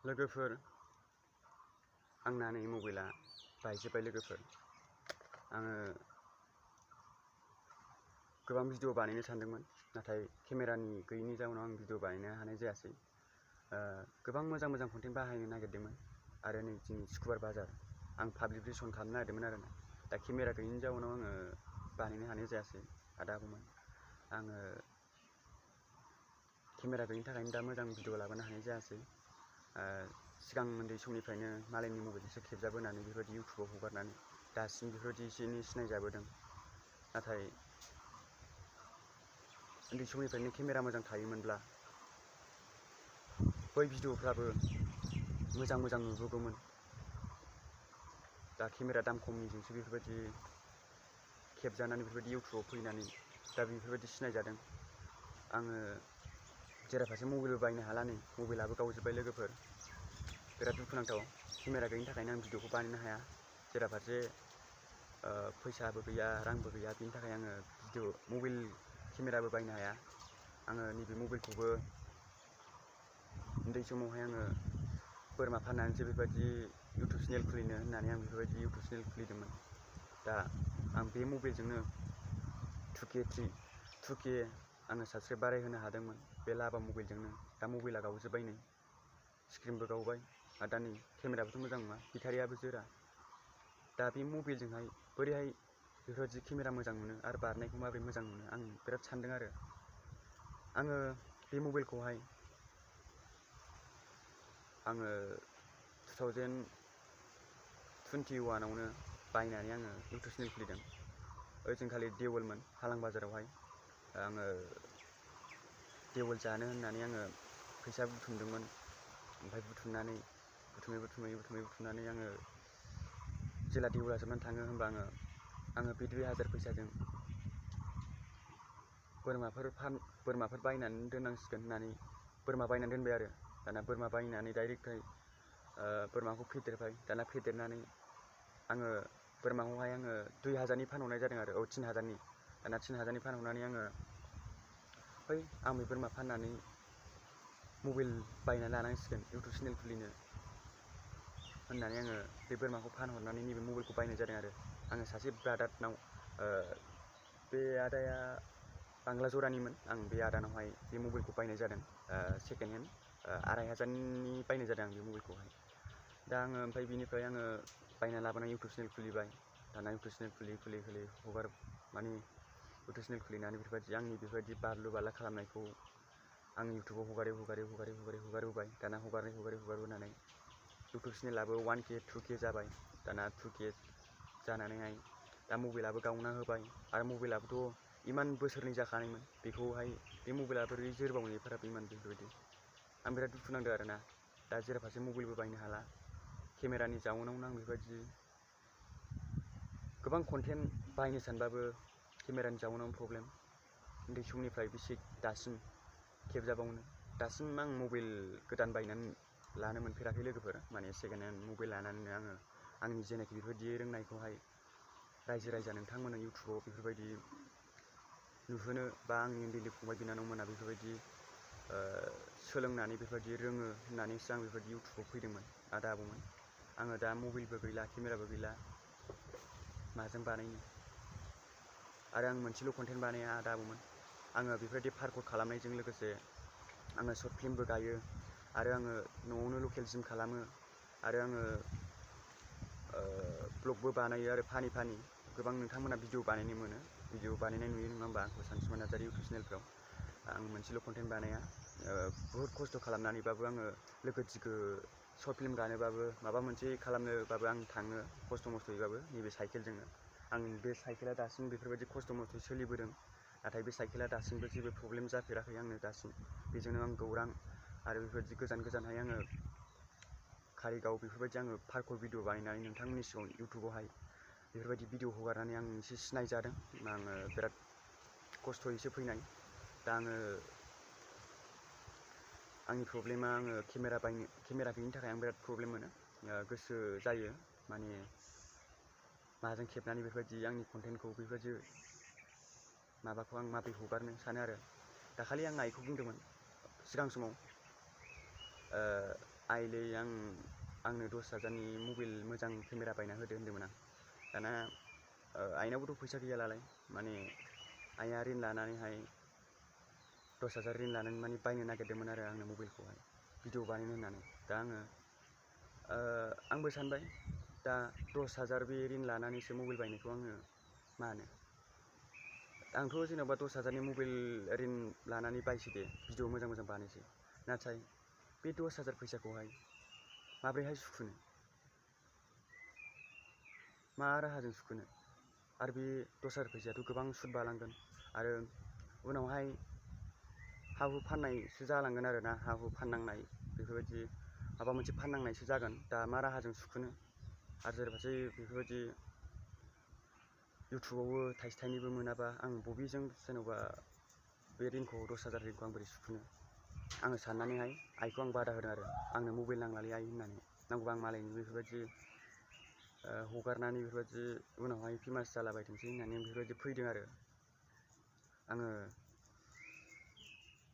लोगोफोर आंना नै मबाइला बायजोब्बाय लोगोफोर। आङो गोबां भिडिअ बानायनो सानदोंमोन, नाथाय केमेरानि गैयैनि जाउनाव आं भिडिअ बानायनो हानाय जायासै। गोबां मोजां मोजां कन्टेन्ट बाहायनो नागिरदोंमोन आरो नै दिनै सुक्रुबार बाजार आं पाब्लिकेसन खालामनो नागिरदोंमोन आरोना। दा केमेरा गैयैनि जाउनाव आङो बानायनो हानाय जायासै आदा आब'मोन। आङो केमेरा गैयिनि थाखायनो दा मोजां भिडिअ लाबोनो हानाय जायासै। सिगां उन्दै समनिफ्रायनो मालायनि मबाइलजोंसो खेबजाबोनानै बेफोरबायदि इउटुबाव हगारनानै दासिम बेफोरबायदि एसे एनै सिनायजाबोदों। नाथाय उन्दै समनिफ्रायनो केमेरा मोजां थायोमोनब्ला बै भिडिअफ्राबो मोजां मोजां नुबोगौमोन। दा केमेरा दाम खमनिजोंसो बेफोरबायदि खेबजानानै बेफोरबायदि इउटुबाव फैनानै दा बेफोरबायदि सिनायजादों। आङो जेराफारसे मबाइलबो बायनो हाला, नै मबाइलाबो गावजोब्बाय लोगोफोर। बिराद दुखुनांथाव, केमेरा गैयिनि थाखायनो आं भिडिअखौ बानायनो हाया। जेराफारसे फैसाबो गैया, रांबो गैया, बिनि थाखाय आङो मबाइल केमेराबो बायनो हाया। आङो नैबे मबाइलखौबो उन्दै समावहाय आङो बोरमा फाननानैसो बेफोरबायदि इउटुब चेनेल खुलिनो होननानै आं बेफोरबायदि इउटुब चेनेल खुलिदोंमोन। दा आं बे मबाइलजोंनो 2K आङो साबस्क्राइब बारायहोनो हादोंमोन बे लाभा मबाइलजोंनो। दा मबाइला गावजोब्बाय, नै स्क्रिनबो गावबाय आरो दा नै केमेराबोथ' मोजां नङा, बेटारियाबो जोरा। दा बे मबाइलजोंहाय बोरैहाय बेफोरबायदि केमेरा मोजां मोनो आरो बारनायखौ माबोरै मोजां मोनो आं बिराद सानदों आरो। आङो बे मबाइलखौहाय आङो 2021आवनो बायनानै आङो इउटुब चेनेल खुलिदों। ओइदिनखालि देवोलमोन हालां बाजारावहाय। आङो देवोल जानो होननानै आङो फैसा बुथुमदोंमोन। ओमफ्राय बुथुमनानै आङो जेला देवोला जोबनानै थाङो होमबा आङो बे 2000 फैसाजों बोरमाफोर बायनानै दोननांसिगोन होननानै बोरमा बायनानै दोनबाय आरो। दाना बोरमा बायनानै डाइरेक्टहाय बोरमाखौ फेदेरबाय। दाना फेदेरनानै आङो बोरमाखौहाय 2000नि फानहरनाय जादों आरो, 3000नि। दाना 3000नि फानहरनानै आं बे बोरमा फाननानै मबाइल बायना लानांसिगोन इउटुब चेनेल खुलिनो होननानै आङो बे बोरमाखौ फानहरनानै नैबे मबाइलखौ बायनाय जादों आरो। आङो सासे ब्रादारनाव, बे आदाया बांला जरानिमोन। आं बे आदानावहाय बे मबाइलखौ बायनाय जादों, सेकेन्ड हेन्ड 2500नि बायनाय जादों आं बे मबाइलखौहाय। दा आङो ओमफ्राय बिनिफ्राय आङो बायना लाबोनानै इउटुब चेनेल खुलिबाय। दाना इउटुब चेनेल खुलियै इउटुब चेनेल खुलिनानै आंनि बेफोरबायदि बारलु बारला खालामनायखौ आं इउटुबाव हगारबोबाय। दाना हगारबोनानै इउटुब चेनेलाबो 1K 2K जाबाय। दाना 2K जानानैहाय दा मबाइलाबो गावना होबाय। आरो मबाइलाबोथ' इमान बोसोरनै जाखानायमोन, बेखौहाय बे मबाइला बोरै जोरबावनो एफाराब इमान बेफोरबायदि। आं बिराद दुखु नांदों आरोना। दा जेराफारसे मबाइलबो बायनो हाला, केमेरानि जाउनावनो आं बेफोरबायदि गोबां कन्टेन्ट बाहायनो सानबाबो केमेरानि जाउनावनो प्रब्लेम। उन्दै समनिफ्राय दासिम खेबजाबावनो। दासिम आं मबाइल गोदान बायनानै लानो मोनफेराखै लोगोफोर। माने सेकेन्ड हेन्ड मबाइल लानानैनो आङो आंनि जेनाखि बेफोरबायदि रोंनायखौहाय रायजो राजा नोंथांमोननो इउटुबाव बेफोरबायदि नुहोनो बा आंनि उन्दै फंबाय बिनानावमोना बेफोरबायदि सोलोंनानै बेफोरबायदि रोङो होननानैसो आं बेफोरबायदि इउटुबाव फैदोंमोन आदा आब'मोन। आङो दा मबाइलबो गैला, केमेराबो गैला, माजों बानायनो। आरो आं मोनसेल' कन्टेन्ट बानाया आदा आब'मोन। आङो बेफोरबायदि पार्कउट खालामनायजों लोगोसे आङो सर्ट फिल्मबो गायो, आरो आङो न'आवनो लकेल जिम खालामो, आरो आङो ब्लगबो बानायो आरो फानि गोबां नोंथांमोना भिडिअ बानायनो मोनो, भिडिअ बानायनाय नुयो नङा होमबा आंखौ सानसुमा नार्जारि इउटुब चेनेलफ्राव। आं मोनसेल' कन्टेन्ट बानाया, बुहुत खस्थ' खालामनानैबाबो आङो लोगो दिगो सर्ट फिल्म गानोबाबो माबा मोनसे खालामनोबाबो आं थाङो खस्थ' मस्थ'यैबाबो नैबे साइकेलजोंनो। आं बे साइकेला दासिम बेफोरबायदि खस्थ' मस्थ'यै सोलिबोदों, नाथाय बे साइकेला दासिमबो जेबो प्रब्लेम जाफेराखै आंनो दासिम। बेजोंनो आं गौरां आरो बेफोरबायदि गोजानहाय आङो कारिगाव बेफोरबायदि आङो पार्कउट भिडिअ बानायनानै नोंथांमोननि सिगाङाव इउटुबावहाय बेफोरबायदि भिडिअ हगारनानै आं एसे सिनायजादों। आङो बिराद खस्थ'यैसो फैनाय। दा आंनि प्रब्लेमा केमेरा गैयिनि थाखाय आं बिराद प्रब्लेम मोनो। गोसो जायो माने माजों खेबनानै बेफोरबायदि आंनि कन्टेन्टखौ बेफोरबायदि माबाखौ आं माबोरै हगारनो सानो आरो। दाखालि आं आइखौ बुंदोंमोन सिगां समाव, आइलै आंनो 10,000नि मबाइल मोजां केमेरा बायना होदो होन्दोंमोन आं। दाना आइनावबोथ' फैसा गैयालाय, माने आइया रिन लानानैहाय 10,000 रिन लानानै माने बायनो नागिरदोंमोन आरो आंनो मबाइलखौहाय भिडिअ बानायनो होननानै। दा आंबो सानबाय दा 10,000 बे रिन लानानैसो मबाइल बायनायखौ आङो मा होनो, आंथ' जेन'बा 10,000नि मबाइल रिन लानानै बायसै दे, भिडिअ मोजां मोजां बानायसै। नाथाय बे 10,000 फैसाखौहाय माब्रैहाय सुख'नो, मा राहाजों सुख'नो? आरो बे 10,000 फैसायाथ' गोबां सुद बालांगोन, आरो उनावहाय हा हु फाननायसो जालांगोन आरो ना, हा हु फाननांनाय बेफोरबायदि माबा मोनसे फाननांनायसो जागोन। दा मा राहाजों सुख'नो? आरो जेरैबायदि बेफोरबायदि इउटुबावबो थाइसे थाइनैबो मोनाबा आं बबेजों जेन'बा बे रिनखौ 10,000 रिनखौ आं बोरै सुख'नो? आङो साननानैहाय आइखौ आं बादा होदों आरो आंनो मबाइल नांलालै आइ होननानै। नांगौबा आं मालायनि बेफोरबायदि हगारनानै बेफोरबायदि उनावहाय फेमास जालाबायथोंसै होननानै बेफोरबायदि फैदों आरो आङो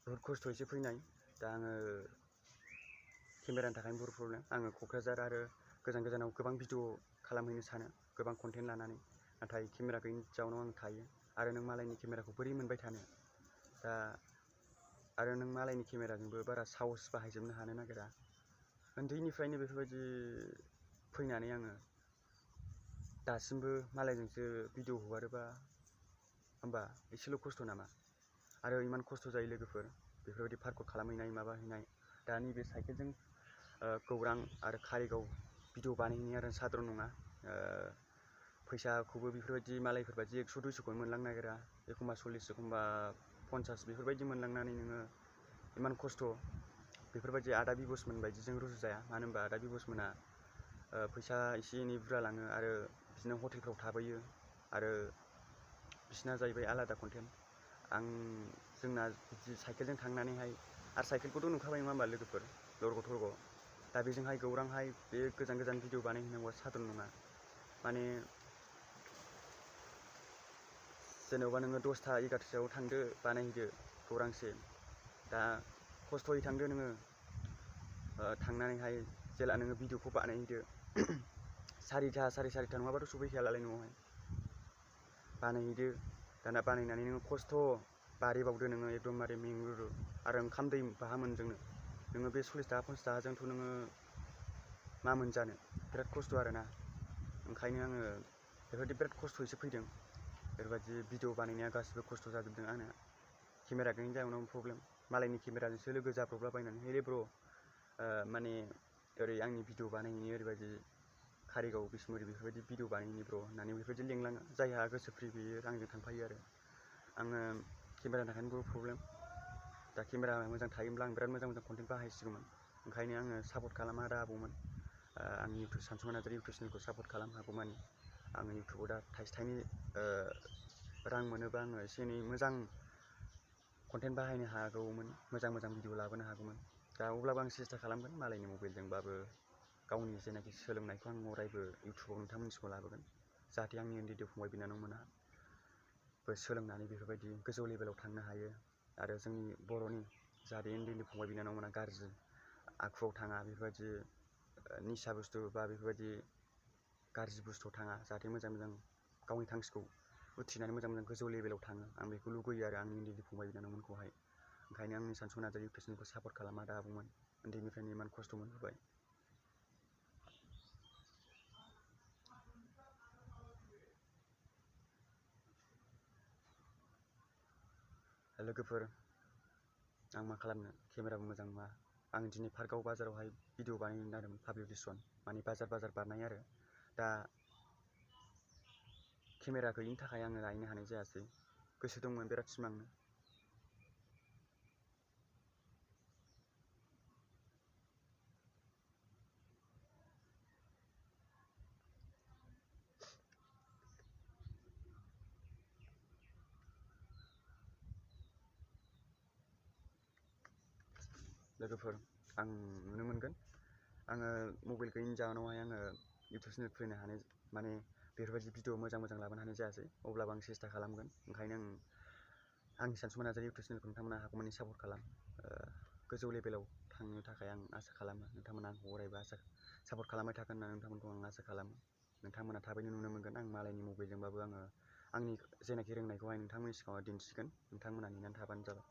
बुहुद खस्थ'यैसो फैनाय। दा आङो केमेरानि थाखायनो बुहुद प्रब्लेम। आङो क'क्राझार आरो गोजान गोजानाव गोबां भिडिअ खालामहैनो सानो, गोबां कन्टेन्ट लानानै, नाथाय केमेरा गैयिनि जाउनाव आं थायो। आरो नों मालायनि केमेराखौ बोरै मोनबाय थानो? दा आरो नों मालायनि केमेराजोंबो बारा साहस बाहायजोबनो हानो नागिरा। उन्दैनिफ्रायनो बेफोरबायदि फैनानै आङो दासिमबो मालायजोंसो भिडिअ हगारोबा होमबा एसेल' खस्थ' नामा? आरो इमान खस्थ' जायो लोगोफोर, बेफोरबायदि पार्कआव खालामहैनाय माबाहैनाय। दा नैबे साइकेलजों गौरां आरो कारिगाव भिडिअ बानायहैनाया आरो साधारन नङा। फैसाखौबो बेफोरबायदि मालायफोरबायदि 100-200खौनो मोनलांनो नागिरा, एखमबा 40, एखमबा 50 बेफोरबायदि मोनलांनानै नोङो इमान खस्थ', बेफोरबायदि आदा बिब'समोन बायदिजों रुजुजाया। मानो होनबा आदा बिब'समोना फैसा एसे एनै बुरजा लाङो आरो बिदिनो हटेलफ्राव थाबोयो, आरो बिसिना जाहैबाय आलादा कन्टेन्ट। जोंना बिदि साइकेलजों थांनानैहाय, आरो साइकेलखौथ' नुखाबाय नङा होमबा लोगोफोर, लरग' थरग'। दा बेजोंहाय गौरांहाय बे गोजान गोजान भिडिअ बानायहैनांगौआ साधारन नङा। माने जेन'बा नोङो 10टा 11टासोआव थांदो बानायहैदो गौरांसे। दा खस्थ'यै थांदो नोङो, थांनानैहाय जेला नोङो भिडिअखौ बानायहैदो 4टा 4:30 नङाबाथ' सफैखायालाय न'आवहाय बानायहैदो। दाना बानायनानै नोङो खस्थ' बारिबावदो नोङो एकदमबारे मेंरुरु, आरो ओंखाम दै बाहा मोनजोंनो नोङो बे 40 थाखा 50 थाखाजोंथ' नोङो मा मोनजानो? बिराद खस्थ' आरोना। ओंखायनो आङो बेफोरबायदि बिराद खस्थ'यैसो फैदों। बेफोरबायदि भिडिअ बानायनाया गासिबो खस्थ' जाजोबदों आंना। केमेरा गैयिनि जाउनाव प्रब्लेम। मालायनि केमेराजोंसो लोगो जाब्रबलाबायनानै, हेलै ब्र' माने ओरै आंनि भिडिअ बानायहैनो ओरैबायदि कारिगाव बिसमुरि बेफोरबायदि भिडिअ बानायहैनि ब्र' होननानै बेफोरबायदि लिंलाङो। जायहा गोसो फ्रि बेयो आंजों थांफायो आरो आङो केमेरानि थाखायनो बहुद प्रब्लेम। दा केमेरा मोजां थायोब्ला आं बिराद मोजां मोजां कन्टेन्ट बाहायसिगौमोन। ओंखायनो आङो सापर्ट खालामा आदा आबौमोन, आंनि सानसु नार्जारि इउटुब चेनेलखौ सापर्ट खालाम हागौमानि। आङो इउटुबाव दा थाइसे थाइनै रां मोनोबा आङो एसे एनै मोजां कन्टेन्ट बाहायनो हागौमोन, मोजां मोजां भिडिअ लाबोनो हागौमोन। दा अब्लाबो आं सेस्था खालामगोन, मालायनि मबाइलजोंबाबो गावनि जेनाखि सोलोंनायखौ आं अरायबो इउटुबाव नोंथांमोननिसिमाव लाबोगोन, जाहाथे आंनि उन्दै फंबाय बिनानावमोनहा सोलोंनानै बेफोरबायदि गोजौ लेभेलाव थांनो हायो। आरो जोंनि बर'नि जाहाथे उन्दै फंबाय बिनानावमोनहा गाज्रि आखुआव थाङा, बेफोरबायदि निसा बुस्थु बा बेफोरबायदि गाज्रि बुस्थुआव थाङा, जाहाथे मोजां मोजां गावनि थांखिखौ उथ्रिनानै मोजां मोजां गोजौ लेभेलाव थाङो। आं बेखौ लुगैयो आरो आंनि उन्दै फंबाय बिनानावमोनखौहाय। ओंखायनो आंनि सानसु नार्जारि इउटुब चेनेलखौ सापर्ट खालाम आदा आबौमोन। उन्दैनिफ्रायनो इमान खस्थ' मोनबोबाय। लोगोफोर, आं मा खालामनो, केमेराबो मोजां नङा। आं दिनै पार्कआव बाजारावहाय भिडिअ बानायनो नागिरदोंमोन, पाब्लिसिटन माने बाजार बारनाय आरो। दा केमेरा गैयिनि थाखाय आङो लायनो हानाय जायासै। गोसो दंमोन बिराद सिमांनो। लोगोफोर, आं नुनो मोनगोन, आङो मबाइल गैयिनि जाहोनावहाय आङो इउटुब चेनेल खुलिनो हानाय, माने बेफोरबायदि भिडिअ मोजां मोजां लाबोनो हानाय जायासै। अब्लाबो आं सेस्था खालामगोन। ओंखायनो आंनि सानसु नार्जारि इउटुब चेनेलखौ नोंथांमोना हागौमानि सापर्ट खालाम, गोजौ लेभेलाव थां। थांनो थाखाय आं आसा खालामो। नोंथांमोना आंखौ अरायबो सापर्ट खालामबाय थागोन होननानै नोंथांमोनखौ आं आसा खालामो। नोंथांमोना थाबैनो नुनो मोनगोन आं मालायनि मबाइलजोंबाबो आङो आंनि जेनाखि रोंनायखौहाय नोंथांमोननि सिगाङाव दिन्थिगोन। नोंथांमोना नेनानै थाबानो जाबाय।